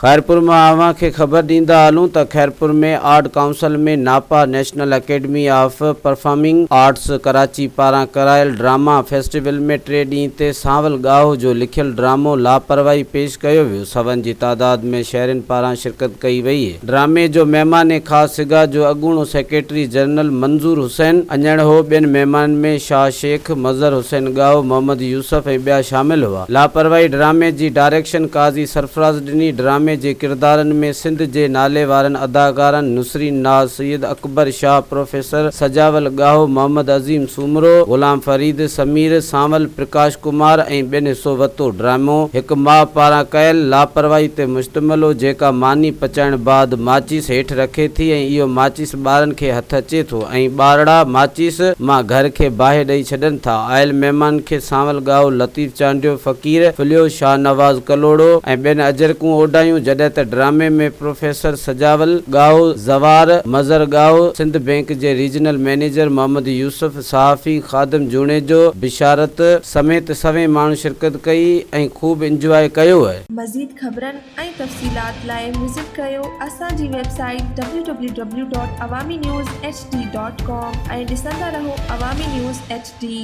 خيرپور مان اوهان کي خبر ڏيندا هلون ته Khairpur ۾ art council ۾ NAPA national academy of performing arts Karachi پاران ڪرايل ڊراما فيسٽيول ۾ ٽي ڏينهن تي سانول ڳاهو جو لکيل ڊرامو لاپرواهي پيش ڪيو ويو سون جي تعداد ۾ شهرين پاران شرڪت ڪئي وئي ڊرامي جو مهمان خاص سگا جو اڳوڻو سيڪريٽري جنرل منظور حسين اڃڻ هو، ٻين مهمانن ۾ شاهه شيخ، مظهر حسين ڳاهو، محمد يوسف ۽ ٻيا شامل هئا. لاپرواهي ڊرامي جي ڊائريڪشن قاضي سرفراز ڏني، ڊرامي جي ڪردارن ۾ سنڌ جي ناليوارن اداڪارن نسرين ناز، سيد اڪبر شاهه، پروفيسر سجاول ڳاهو، محمد عظيم سومرو، غلام فريد، سمير، سانول، پرڪاش ڪمار ۽ ٻين حصو ورتو. ڊرامو هڪ ماء پاران ڪيل لاپرواهي تي مشتمل هو، جيڪا ماني پچائڻ بعد ماچيس هيٺ رکي ٿي ۽ اهو ماچيس ٻارن کي هٿ اچي ٿو ۽ ٻارڙا ماچيس مان گهر کي باهه ڏئي ڇڏن ٿا. آيل مهمانن کي سانول ڳاهو، لطيف چانڊيو، فقير ڦليو، شاهنواز ڪلهوڙو ۽ ٻين اجرڪون اوڍايون، جڏهن ته ڊرامي ۾ پروفيسر سجاول ڳاهو، زوار مظهر ڳاهو، سنڌ بئنڪ جي ريجنل مئنيجر محمد يوسف، صحافي خادم جوڻيجو، بشارت سميت سوين ماڻهن شرڪت ڪئي ۽ خوب انجواء ڪيو. مزيد خبرن ۽ تفصيلات لاء وزٽ ڪريو اسان جي website W W W dot Awami news H D dot com ۽ ڏسندا رهو عوامي نيوز ايڇ ڊي.